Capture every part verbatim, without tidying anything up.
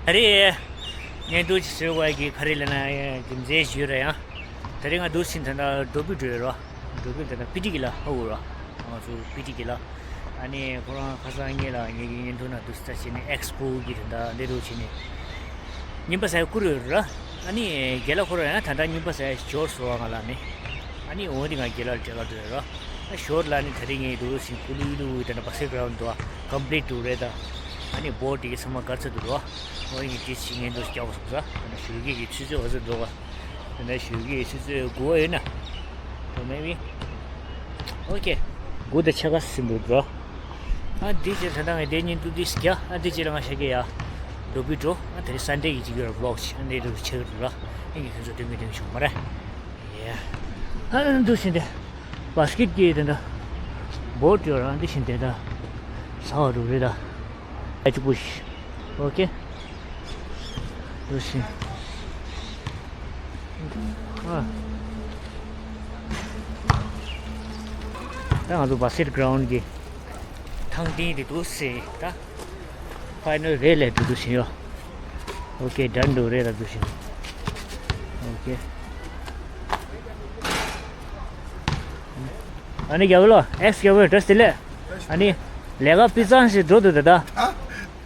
ད་རེས་བརྙན་ཐུང་ཅིག་བཟོས་དགོས་ཀྱི་ག་རེ་ལབ་ན་རྒྱུ་མཚན་ཞིག་ཡོད་རེད་ཡ། ད་རེས་ང་འདུག་སེ་ད་ལྟ་འགྲོ་པི་འགྲོ་ཡོད་ར། འགྲོ་པི་ད་ལྟ་པི་ཏི་གི་ལ་ཧ་གོ་ར། ང་ཚོ་པི་ཏི་གི་ལ། ཨ་ནི་ཁོ་རང་ཁ་སང་ངེད་ལ་ངེད་ཀྱི་བརྙན་ཐུང་ནང་འདུག་སེ་ད་བྱས་ནས་ཨེགས་པོ་གི་ད་ལྟ་འདི་འདྲ་བྱས་ནས་རྔན་པ་ཟ་ཡ་བསྐུར་ཡོད་ར། ཨ་ནི་རྒན་ལགས་ཁོ་རང་ཡང་ད་ལྟ་རྔན་པ་ཟ་ཡ་ཞོར་སོང་བ་ང་ལ་ནི། ཨ་ནི་འོ་དེ་ང་རྒན་ལགས་ལ་སྤྲད་ག་འགྲོ་ཡོད་ར། ཨ་ཞོར་ལ་ནི་ད་རེས་ངས་འདུག་སེ་ཀུ་ལུ་ཀུ་ལུ་ད་ལྟ་བ་སི་ཀེ་རའུན་འདུག་ཨ། ཀམ་པི་ལིཊ་འདུག་རེད་ད། ཨ་ནི་བོ་ཊི་དེ་གི་ཚང་མ་ག་རེ་ཚར་འདུག་ར། འོ་ཡིན་དེ་ཕྱི་ངན་དུ་སྐྱོག་སོང་ས། ད་ནི་ཞོལ་གྱི་གི་ཆུ་ཚོད་འོ་ཚོད་འགྲོ་ག་ད་ནི་ཞོལ་གྱི་གི་ཆུ་ཚོད་དགུ་པ་ཡོད་ན། དོ་མེད་མི། ཨོ་ཁེ། དགུ་དང་ཕྱེད་ཀ་ཟིན་འདུག་འགྲོ། ཨ་འདི་ཅེ་ད་ང་དེ་ཉིན་དུ་འདི་སྐྱ་ཨ་འདི་ཅེ་ལ་ང་ཤ་གི་ཡ། འགྲོ་བི་འགྲོ། ཨ་དེ་རིང་སན་ཌེ་གི་ཅིག་ཡོད་ར་བི་ལོག་ཅིག་ཨ་འདི་རུ་ཆེ་གི་ར། ཨ་ངས་ཁྱོད་ཚོ་སྟོན་གི་སྟོན་གི་བྱུང་མ་རེད། ཡ། ཨ་འདུག་སེ་འདི། བ་སི་ཀེ་ཊི་གི་དེ་འདྲ། བོ་ཊི་ཡོད་ར་འདི་བཞིན་དེ་འདྲ། ཟ་བ་རུ་རེད་ད། ཨ་ཅིག་པུ་ཤི། ཨོ་ཁེ། འདུག་སེ། ཨ། ད་ང་ཚོ་བ་སི་ཀེ་ཊི་གི་རའུན་གི་ཐང་སྟེང་དེ་འདུག་སེ་ད། ཕའི་ནལ་རེད་ལས་འགྲོ་འདུག་སེ་ཡོད། ཨོ་ཁེ། ཌན་འགྲོ་རེད་ལ་འདུག་སེ། ཨོ་ཁེ། ཨ་ནི་རྒྱལ་པོ་ལགས། ཨེགས་རྒྱལ་པོ་བཀྲ་ཤིས་བདེ་ལེགས། ཨ་ནི་ལས་ཀ་སྤུས་གཙང་ཞིག་འགྲོ་འདུག་ད་ད། ཨ།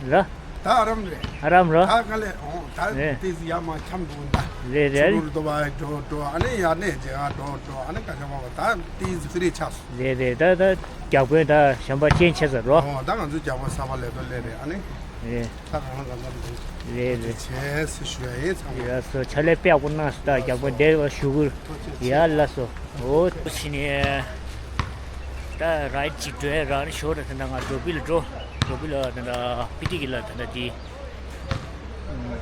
ར། ད་ཨ་རམ་རེད། ཨ་རམ་ར། ད་ག་ལེ་འོང་ད། རེད། ཏིས་ཡ་མ་འཁྱམ་འདུག་ད། རེད་རེད། ཆུ་ལུར་དོ་བ་འགྲོ་འགྲོ་ཨ་ནི་ཡ་ནས་རྗེ་ཨ་འགྲོ་འགྲོ་ཨ་ནི་ཀ་ཤ་བ་བ་ད་ཏིས་ཧྥི་རི་ཆགས་སོང་། རེད་རེད། ད་ད་རྒྱག་པོན་ད་གཞན་པ་ཅན་ཆེ་ས་རོ། ཨོ་ད་ང་ཚོ་རྒྱག་པ་གསར་པ་ལས་དོ་ལས་རེད་ཨ་ནི། རེད། ད་གང་ལ་གང་འཚམ་འདུག་རེད་རེད། བྱས་སུ་ཞུ་ཡ་ཡིན་ཚང་མ། ཡ་སོ་ཆ་ལས་དཔེ་ཡག་པོ་གནང་སོང་ད་རྒྱག་པོན་དེ་བ་ཞུ་གུར། ཡ་ལ་སོ། ཨོ། ཕྱི་ནས་ད་རའེ་ཌི་ཅིག་འགྲོ་ཡ་རག་ནི་ཞོར་དུ་ད་ང་འགྲོ་པི་ལ་འགྲོ། འགྲོ་པི་ལ་ད་ད་པི་ཏི་གི་ལ་ད་ད་དེ།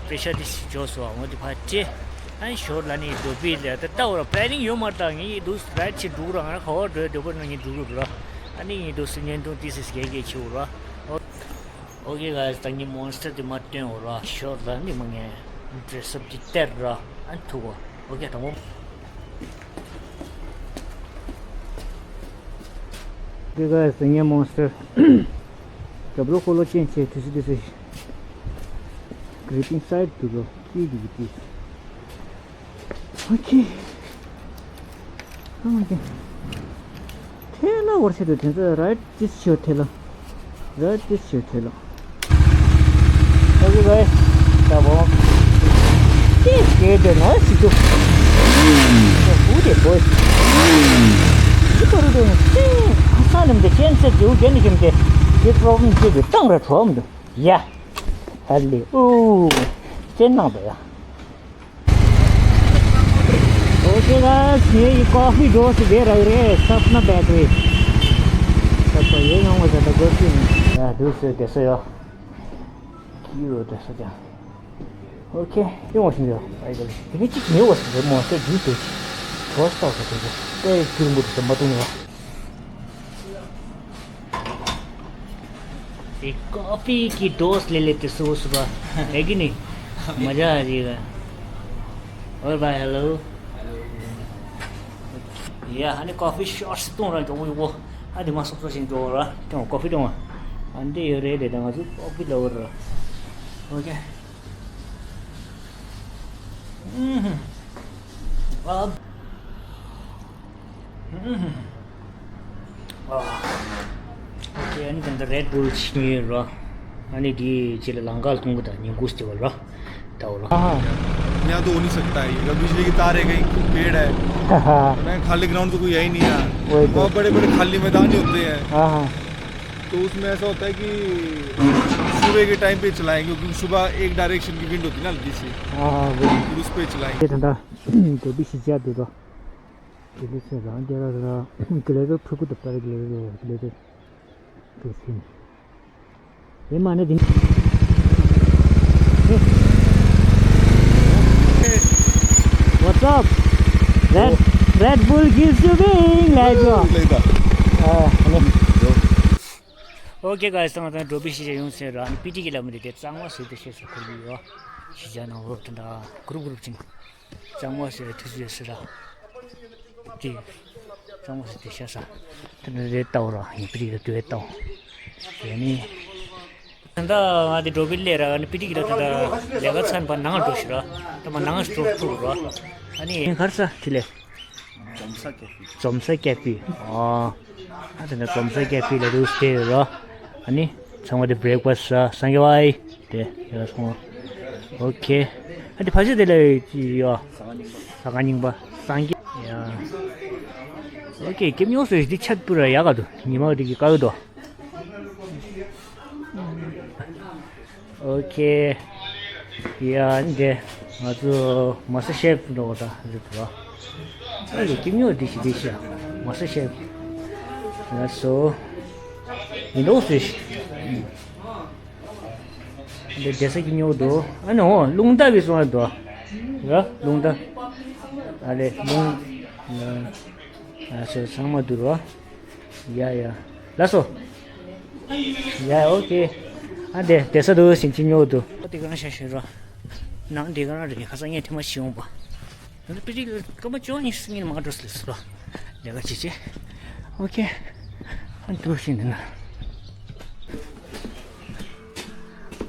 པེ་ཤ་དེ་ཞིག་འཇོག་སོང་འོ་དེ་ཕར་སྤྲད། ཨ་ནི་ཞོར་ལ་ནི་འགྲོ་པི་ལ་ད་ལྟ་བར་པེ་ལིང་ཡོད་མ་རེད་ད། ངས་འདུག་རའེ་ཌི་ཅིག་འགྲོ་ར་ང་ག་བར་འགྲོ་ཡ་འགྲོ་པ་ན་ངས་འགྲོ་གི་ར། ཨ་ནི་ངས་འདུག་སེ་བརྙན་ཐུང་ཏི་སི་སི་རྒྱལ་རྒྱལ་བྱེད་འོ་ར། ཨོ། ཨོ་ཁེ་ག་ད་ངའི་མོན་སི་ཊར་དེ་མར་སྟོན་འོ་ར། ཞོར་ལ་ནི་མ་ངས་ཌི་རེ་སི་ཨབ་ཅིག་སྟེར་ར། ཨ་ནི་ཐུག་གོ། ཨོ་ཁེ་དང་པོ། ཨོ་ཁེ་ག་ད་ངའི་མོན་སི་ཊར། རྒྱབ་ལོགས་འཁོར་ལོ་ཅན་བྱས་དུས་སུ་དུས་སུ། གི་རིབ་ཨིན་སའེ་ཌི་དུ་ལོ་ཀི་དི་གི་ཏིས། ཨོ་ཁེ། ཨོ་ཁེ། ཐལ་ལ་བར་ཆད་དུ་དེ་ཚོ་རའེ་ཌི་ཅིས་ཆེ་ཐལ་ལ། རའེ་ཌི་ཅིས་ཆེ་ཐལ་ལ། ཨོ་ཁེ་ག་ད་བོ། ཏིས་གེ་དེ་ནོ་སི་ཏུ། ཧུ་དེ་བོ། ཅི་ཏོ་རུ་དེ་ནོ་ཏིས་ཁ་ས་ནམ་དེ་ཅན་སེ་ཇུ་གན་ནི་ཞིམ་དེ། དེ་པྲོབ་ལེམ་ཅི་དུ་ཏང་ར་ཁྲོམ་དུ། ཡ། ཧ་ལེ་ཨུ། ཅན་ནང་དུ་ཡ། ཨོ་ཁེ་ག་ངའི་ཀོ་ཕི་འགྲོ་སི་བེ་ར་རེད། སབ་ན་བེ་ཀ་རི། སབ་ཏོ་ཡེ་ཡོང་བ་ཟེར་ད་དགོས་ཀྱི་མིན། ཡ་འདུག་སེ་བསྡད་ས་ཡོད། ཁྱི་ཡོད་བསྡད་ས་ཀྱང་། ཨོ་ཁེ་ཡོང་བ་ཞིག་ཡོད། ཨ་ཡི་དེ་གི་གཅིག་ཉེ་བ་ཞིག་རེད་མོ་ཟེར་འདུག་སེ། གྲོ་སྟག་ཟེར་དེ་ཚོ་དཔེ་སྐྱུར་མོ་དེ་ཚོ་མ་བཏུང་ཡོད། དེ་ཀོ་ཕི་གི་ཌོ་སི་ལེ་ལེ་དེ་སོ་སོ་ར་དེ་གི་ནི་མ་ཇ་རི་ར། ཨོ་བྷའི་ཧེ་ལོ། ཡ་ཧ་ནི་ཀོ་ཕི་ཤོར་སི་གཏོང་ར་འགྲོ་གི་ཡོད། ཨ་དེ་མ་སོག་སོ་ཞིག་འགྲོ་ར་གཏོང་ཀོ་ཕི་གཏོང་བ། ཨ་འདི་ཡོད་རེད་དེ་ད་ང་ཚོ་ཀོ་ཕི་ལ་འོར་ར། ཨོ་ཁེ། ཨུམ། ཨ། ཨ་ནི་ད་ལྟ་རེད་བུལ་ཅིག་ཉོས་ཡོད་ར། ཨ་ནི་དེའི་རྗེས་ལ་ལམ་ཁ་ལ་ཐུག་གི་ད་ཉིན་གུང་སྟེ་བ་ར། ད་འོ་ར། हाँ। यहाँ तो हो नहीं सकता है, ये बिजली की तार है, कहीं पेड़ है। हाँ। मैं, खाली ग्राउंड तो कोई है ही नहीं यार। वही तो। बहुत बड़े बड़े खाली मैदान ही होते हैं। हाँ, हाँ। तो उसमें ऐसा होता है कि सुबह के टाइम पे चलाएं, क्योंकि सुबह एक डायरेक्शन की विंड होती है ना हल्की सी। हाँ, हाँ, वही। फिर उस पे चलाएं। ये ठंडा, जो भी शीशा दे दो। Glazer རང་རྒྱ་ར་ར་glazer ཕྲུ་གུ་དང་པར་glazer glazer དེ་སིན། དེ་མ་ནི་དེ། What's up? Red, Red Bull gives you wing. Let's go. ལེགས་ད། ཨ་ནི། ཨོ་ཁེ་ག་སང་ད་འགྲོ་པའི་ཤེས་བྱ་ཡོང་ཟེར་ར་ནི་པི་ཏི་གི་ལ་མི་དེ་དེ་གཙང་མ་ཟེར་དེ་ཤེས་སུ་ཁུར་གི་ཡོད། ཤེས་བྱ་ནང་ལོགས་དེ་འདྲ་གུ་རུབ་གུ་རུབ་ཅིང་། གཙང་མ་ཟེར་དུས་ཚོད་ཟེར་ར། དེ་གཙང་མ་ཟེར་དེ་ཤ་ས། དེ་ནས་རེད་ལྟ་བ་ར་ཡིན་པ་རེད་དུ་རེད་ལྟ་བ། དེ་ནི། ད་ང་དེ་འགྲོ་པའི་ལས་ར་ཨ་ནི་པི་ཏི་གི་ད་ད་ལས་ཀ་ཚར་ནས་ཕར་ནང་འགྲོ་ཞིག་ར། ད་མ་ནང་འགྲོ་ཐུག་ར། ཨ་ནི་གར་ས་ཁྲི་ལས། འཛོམས་ས་ཀེ་ཧྥེ། འཛོམས་ས་ཀེ་ཧྥེ། ཨ། ཨ་དེ་ནས་འཛོམས་ས་ཀེ་ཧྥེ་ལ་རུ་སྟེ་ར། ཨ་ནི་ཚང་མ་དེ་བྷི་རེག་ཕ་སི་ཊི་ར། སངས་རྒྱས་བ་ཨི། དེ་ཡ་སོང་། ཨོ་ཁེ། ཨ་དེ་ཕ་ཤི་དེ་ལ་ཡོད། ས་ག་རྙིང་པ། སངས་རྒྱས་ཡ། ཨོ་ཁེ། ཀེམ་ཉོ་སོ་ཡི་དེ་ཆད་པུ་ར་ཡ་ག་དུ་ཉི་མ་དེ་གི་ཀ་གི་དོ། ཨོ་ཁེ། ཡ་འདི་ང་ཚོ་མ་སི་ཊར་ཤེཕ་འགྲོ་བ་ད་རེད་པ། ཨ་ལེ་ཀེམ་ཉོ་འདི་ཞིག་འདི་ཞིག་མ་སི་ཊར་ཤེཕ། ལགས་སོ། ཡིན་འགྲོ་སུ་ཞིག་འདི་བསྡད་ས་ཀེམ་ཉོ་འདུག་ཨ་ནི་འོ་རླུང་རྟ་བི་སོང་ཨ་འདུག་ར་རླུང་རྟ། ཨ་ལེ་རླུང་། ལགས་སོ་ཚང་མ་འདུག་ར། ཡ་ཡ། ལགས་སོ། ཡ་ཨོ་ཁེ། ཨ་དེ་དེ་ས་དུ་ཞིང་ཆེན་ཉོ་འདུག་ཨ་དེ་ག་རང་ཤ་ཤེས་ར། ནང་དེ་ག་རང་རེད། ཁ་སང་ངས་ཐེངས་མ་ཤི་འོང་པ། ང་ཚོ་པི་ཏི་སྐར་མ་བཅོ་ལྔ་ཉི་ཤུ་ཉིན་མ་འགྲོ་སྲིད་སོ། ལས་ཀ་བྱེད་ཆེ། ཨོ་ཁེ། ཨ་འདུག་ཤིང་འདི་ན།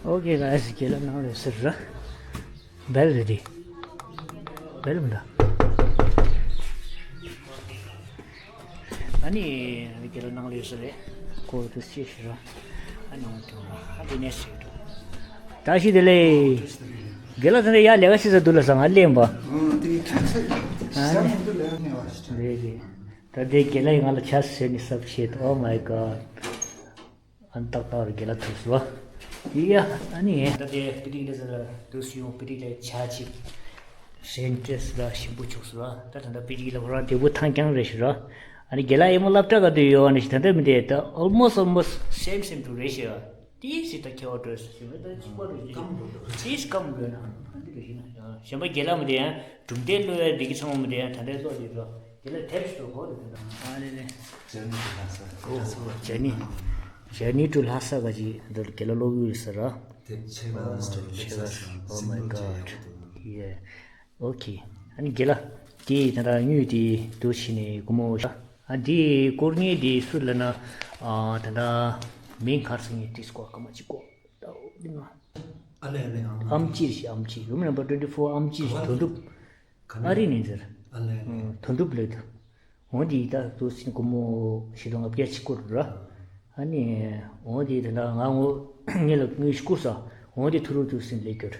ཨོ་ཁེ་ག་ཨེ་སི་ཁེ་ལ་ནང་རེད་ཟེར་ར། བེལ་རེ་ཌི། བེལ་མི་འདུག་ཨ་ནི་རྒན་ལགས་ནང་ལ་ཡོད་ས་རེད། ཁོ་དུ་ཅི་ཞིག་ར། ཨ་ནི་འོང་དུ་ཨ་དེ་ནས་ཞིག་འགྲོ། བཀྲ་ཤིས་བདེ་ལེགས། རྒན་ལགས་དེ་འདྲ་ཡར་ལས་ཀ་བྱེད་ས་འདུག་ལ་ས་ང་སླེབས་པ། ཨ་ནི། རེད་རེད། ད་དེ་རྒན་ལགས་ཡིས་ང་ལ་ཆ་བཞག་ནས་སབ་བྱེད། Oh my God. ཨ་ནི་ཏག་ཏག་རེད། རྒན་ལགས་ཐུག་སོང་། ཡ་ཨ་ནི་ད་དེ་པི་ཏི་ལ་ཟེར་ལ་དུ་སུ་ཡོང་པི་ཏི་ལ་ཆ་ཅིག་སེན་ཏྲེས་ལ་ཞིམ་པོ་བྱུགས་སོང་། ད་ད་ལྟ་པི་ཏི་ལ་ཁོ་རང་བདེ་པོ་ཐང་རྐྱང་རེད་ཤག་ར། ཨ་ནི་རྒན་ལགས་ཨེ་མོ་སློབ་གྲྭ་ག་དུ་ཡོད་ཨ་ནི་ཞིག་ད་ལྟ་མི་དེ་ད་almost almost same same དུ་རེད་ཤག་ཏིས་ཞིག་ད་ཁྱེད་འོ་འགྲོ་ཞིག་ད་གཅིག་པ་རེད་ཤག་ཏིས་སྐམ་འགྲོ་ན་ཨ་འདི་རེད་ཤག་ན་གཞན་པ་རྒན་ལགས་མི་དེ་ཡང་གྲུབ་མཐའི་བློ་ཡ་འདི་གི་ཚང་མ་མི་དེ་ཡང་ད་ལྟའི་བློ་རེད་ར། དེ་ལ་དེབ་ཞིག་ཏུ་གོ་རེ་དེ་འདྲ། ཨ་ནི་ནི། Journey to Lhasa། ཨོ། Journey། Journey to Lhasa ག་ཅིག་འདི་ལ་རྒན་ལགས་ཀློག་གི་ཡོད་ས་ར། དེབ་ཆེ་བ། Oh my God. Yeah. Okay. ཨ་ནི་རྒན་ལགས་དེ་ད་ལྟ་དངུལ་དེ་འདུག་བྱས་ནས་སྒོར་མོ། ཨ་དེ་སྐོར་ངེས་དེ་སུ་ལ་ན། ཨ་ད་ལྟ་མིང་གར་སོང་ངས་དེ་སྐོར་སྐར་མ་གཅིག་སྐོར་ད་འོ་དེ་ང་། ཨ་ལེ་ཨ་ལེ་ཨང་། ཨམ་ཆི་ཞིག་ཨམ་ཆི། Room number twenty four ཨམ་ཆི་ཞིག་དོན་གྲུབ། ཨ་རི་ནས་ཟེར། ཨ་ལེ། དོན་གྲུབ་ལོས་དང་། འོ་འདི་ད་དུ་སྲིན་སྒོར་མོ་བཞི་སྟོང་ལྔ་བརྒྱ་ཅིག་བསྐུར་ར། ཨ་ནི། འོ་འདི་ད་ང་ངོ་ངེད་ལ་དངུལ་བསྐུར་ས། འོ་འདི་ཐུ་རུ་དུ་སྲིན་ལས་སྐྱོར།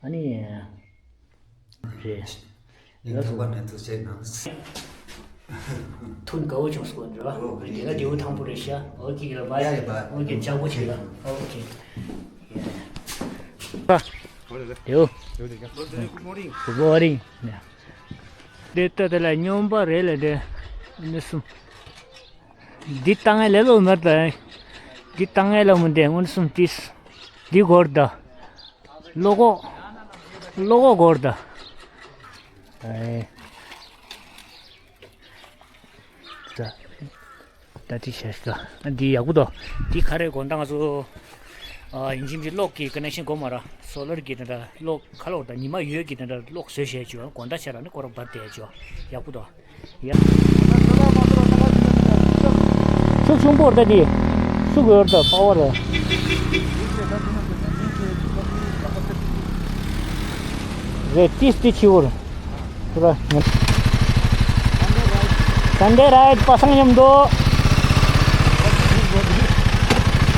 ཨ་ནི། རེད། ཡིན་ཐུབ་པ་ནས་ཐུགས་རྗེ་གནང་། ཐུགས་དགའ་བོ་བྱུང་སོང་འདྲ། ཨོ་ཁེ། དེ་ལ་དེའུ་ཐང་པོ་རེད་ཤག་ཨོ་ཁེ་ལ་བ་ཡ། ཡ་ཡ་བ། ཨོ་ཁེ་ལྕགས་པོ་བྱེད་ལ། ཨོ་ཁེ། དེའུ། Good morning. དེ་ལྟ་དེ་ལ་སྨྱོན་པ་རེད་ལ་འདྲེ། ཨ་ནི་སུམ། འདི་བཏང་ངེ་ལེ་ལོ་མར་ད། འདི་བཏང་ངེ་ལ་མུ་འདེ་སྔོན་སུམ་ཏིས། འདི་སྒོར་ད། ལོ་གོ། ལོ་གོ་སྒོར་ད། ཨེ། ད། ད་ཏི་ཤ་ཤ། འདི་ཡག་པོ་ད། འདི་ག་རེ་དགོན་ད་ང་ཚོ། ཨ་ཡིན་ཅིམ་གྱི་གློག་གི་ཀ་ནེག་ཤན་དགོས་མ་ར། སོ་ལར་གྱི་ད་ད་གློག་ཁ་ལོག་ད་ཉི་མ་འོད་ཀྱི་ད་ད་གློག་བཟོས་བྱས་བྱོས། དགོན་ད་ཆ་ར་ནི་ཁོ་རང་བར་དེ་བྱོས། ཡག་པོ་ད། ཡ། ཤུགས་ཆུང་པོ་རེད་ད་འདི། ཤུགས་ཡོད་རེད་ད་པ་ཝར་རེད། རེད་ཏིས་ཏི་ཆི་བོར། ཐུ་ར། Sunday ride པ་སངས་མཉམ་དུ།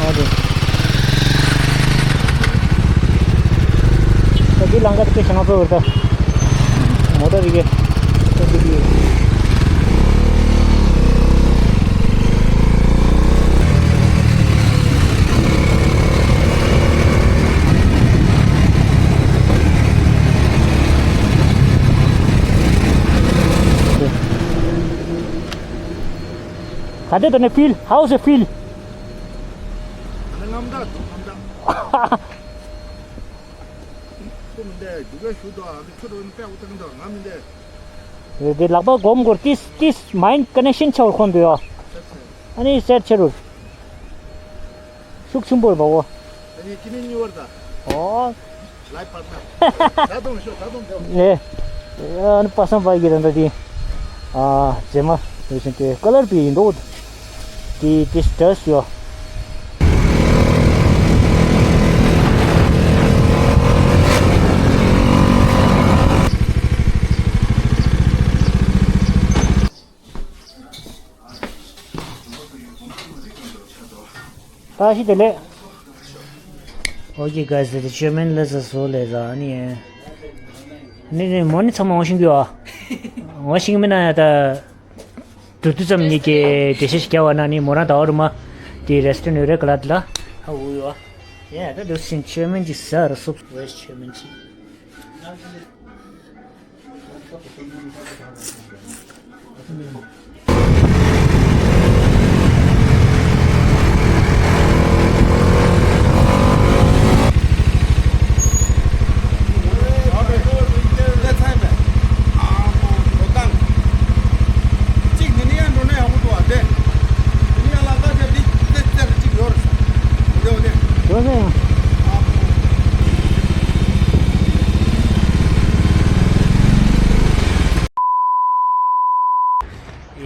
ཨ་དེ། ད་འདི་ལང་ཀ་དེ་ཆེ་ན་ཚོ་བར་ད། མོ་ཊ་རི་གེ། ད་འདི་གི། ག་དེ་ད་ནི་feel? How's it feel? ཨ་ནི་རྔམ་དྲག་འདུག་རྔམ་དྲག་ཁོ་མི་འདས་རྒྱུག་ཡ་ཞུ་དོ། ཨ་ནི་ཁྱོད་རོ་ནི་པད་འོ་ཐང་དོ་ང་མི་འདས། རེད་དེ་ལག་པ་སྒོམ་དགོས། ཏིས་ཏིས་mind connection ཆགས་ཁོ་འདུག་ཡ། ཨ་ནི་སེར་ཆེ་རུ། ཤུགས་ཆེན་པོ་རེད་པ་འོ། ཨ་ནི་ཀི་ནི་ཉུ་བར་ད། ཨོ། ལའི་པར་ན། ད་དུང་ཤོག་ད་དུང་ད། ཨེ། ཨ་ནི་པ་སངས་པ་གི་རེད་འདྲ་དེ། ཨ། རྗེས་མ་རེ་བཞིན་དེ་ཀ་ལར་པི་ཡིན་འདུག་དེ་དེ་སི་ཊར་སི་ཡོད། ཨ་ཤི་དེ་ལས། Okay, guys, the chairman, let's us all as on, yeah. ནི་ནི་མོ་ནི་ཚང་མ་ངོ་ཤེས་ཀྱི་ཡོད། ངོ་ཤེས་ཀྱི་མིན་ན་ཡ་ད། དུ་དུ་ཙམ་ཉིད་ཀྱི་དེ་ཤེས་ཤིག་བ་ན་ནི་མོ་རང་ད་འོ་རུ་མ། དེ་རེ་སི་ཊོ་རན་ཊི་རེ་ཀ་ལ་དེ་ལ། ཧ་འུ་ཡོད། ཡ་ད་དུ་སིན་ཆེར་མེན་ཅི་ས་ར་སུབ་ཝེ་སི་ཆེར་མེན་ཅི།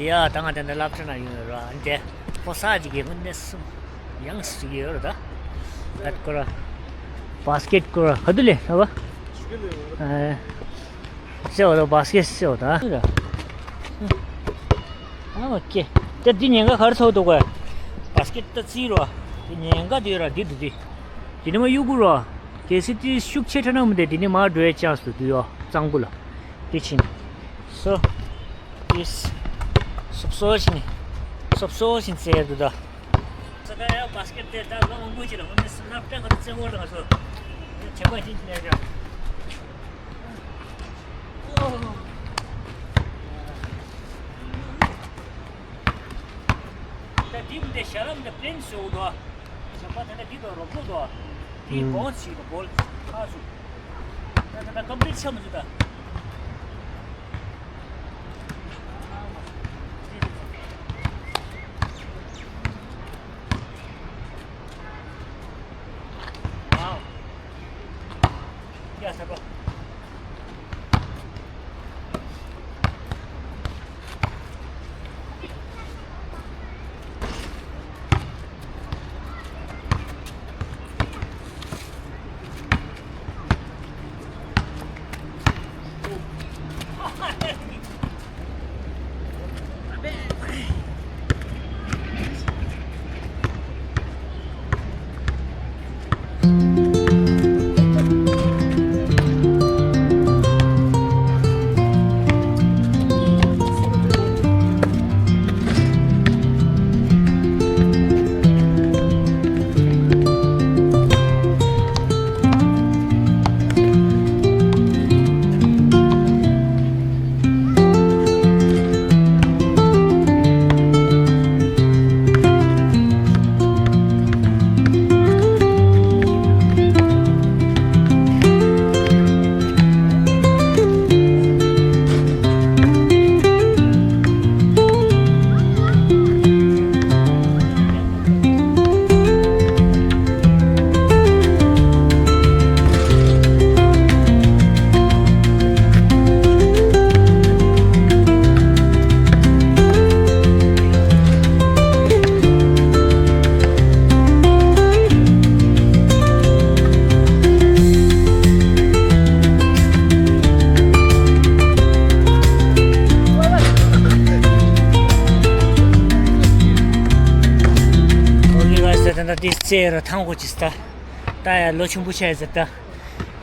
ཡ་ད་ང་དེ་འདྲ་སློབ་གྲྭ་ན་ཡོང་ཡོད་ར། འདི་ཕོ་གསར་ཅིག་གིས་དངོས་གནས་སུ་ཡང་སུ་ཡོད་ར། ད་ད་ཁོ་ར་བཱ་སི་ཀེ་ཊི་ཁོ་ར་ག་དུས་ལས་ལྷ་བ། ཨ་སེ་འོ་ད་བཱ་སི་ཀེ་ཊི་སེ་འོ་ད། ཨ་མ་ཀེ། ད་འདི་ཉེན་ཁ་ག་རེ་ཚོགས་འདུག་གས། བཱ་སི་ཀེ་ཊི་ད་རྩིས་རོ། འདི་ཉེན་ཁ་འདི་ཡོད་ར་འདི་འདུག་འདི། འདི་ནི་མ་གཡུག་གུ་རོ། གལ་སྲིད་འདི་ཤུགས་ཆེ་དྲགས་ན་མི་འདུག་འདི་ནི་མར་འགྲོ་ཡའི་ཆན་སི་འདུག་འདུག་ཡོ་གཙང་པོ་ལ། འདི་ཕྱིན། སོ། ཨིས། སོབ་སོ་ཞིག་ནི། སོབ་སོ་ཞིག་ནི་རྩེ་ཡར་འདུག་ད། ས་ད་ཡ་བཱ་སི་ཀེ་ཊི་དེ་ད་ལོ་མང་པོ་ཅིག་ལ་ངོ་མ་སི་ནབ་ཏྲ་ག་རེ་རྩེ་བོར་ལ་ང་ཚོ། བྱེད་པ་ཅིག་ཅིག་ལས་ཀྱང་། ད་འདི་མི་འདི་ཞྭ་ལམ་འདི་པི་ལེན་བཟོས་འདུག་ཞྭ་པ་ད་ནི་འདི་དང་རོགས་པོ་འདུག་འདི་ཨུམ། གོང་ཞིག་ཏུ་བོལ་ཁ་སུ། ད་ད་ད་ཀམ་པི་ལིཊ་ཆགས་མི་འདུག་ད། ཡ་ས་པ། ཨོ་ཁེ་གྷའི་སི། ད་ད་འདི་རྩེ་རུ་ཐང་གོ་ཅི་སྟ། ད་ཡ་ལོ་ཆུང་པོ་ཆགས་ཟེར་ད།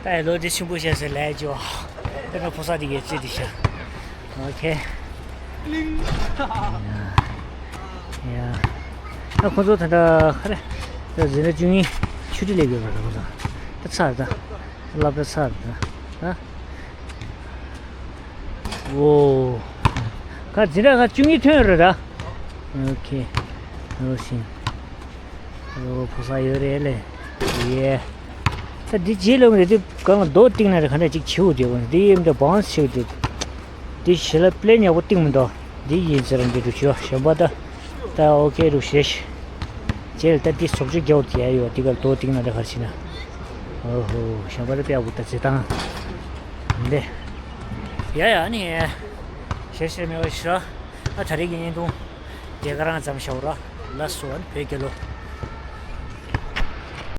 ད་ཡ་ལོ་འདི་ཆུང་པོ་ཆགས་ཟེར་ལས་ཇོ། ད་ད་ཕོ་གསར་འདི་གའི་རྩེ་འདི་ཤ། ཨོ་ཁེ། ཡ། ད་ཁོ་ཚོ་ད་ད་ཁ་རེ། ད་འཛིན་གྲྭ་བཅུ་གཉིས་ཆུ་ཁྲི་ལས་དགོས་པ་ད་ཁོ་ཚོ། ད་ཚར་ད། སློབ་གྲྭ་ཚར་ད། ཨ། འོ། ཁ་འཛིན་གྲྭ་ཁ་བཅུ་གཉིས་ཐོན་ཡོད་རེད་ད། ཨོ་ཁེ། འོ་ཤིང་། འོ་ཕོ་གསར་ཡོད་རེད་ལེ། ཡེ། ད་འདི་རྗེས་ལོ་རེད་དུས་གང་ལ་རྡོ་བཏིང་ན་རེད་ག་འདྲ་ཅིག་བྱེའུ་དེ་འོ་འདི་ཡིན་འདྲ་བང་བྱེའུ་དེ། འདི་ཞེ་ལ་པི་ལེན་ཡག་པོ་བཏིང་མི་འདུག་འདི་ཡིན་ཟེར་འདི་རུ་བྱོས་གཞན་པ་ད། ད་ཨོ་ཁེ་རུ་ཞེས། རྗེས་ལ་ད་འདི་སོབ་ཅིག་རྒྱག་དེ་ཡ་ཡོད་འདི་གར་རྡོ་བཏིང་ན་འདྲ་གར་ཕྱིན་ན། ཨོ་ཧོ་གཞན་པ་ད་དཔེ་ཡག་པོ་ད་རྩེ་སྟངས། འདི། ཡ་ཡ་ནི། ཞེས་ཞེས་མེད་པ་ཞེས། ཨ་ད་རེས་ཀྱི་བརྙན་ཐུང་། དེ་ག་རང་ཙམ་ཞོག་ར། ལགས་སོ། ཨ་ནི་བོད་རྒྱལ་ལོ།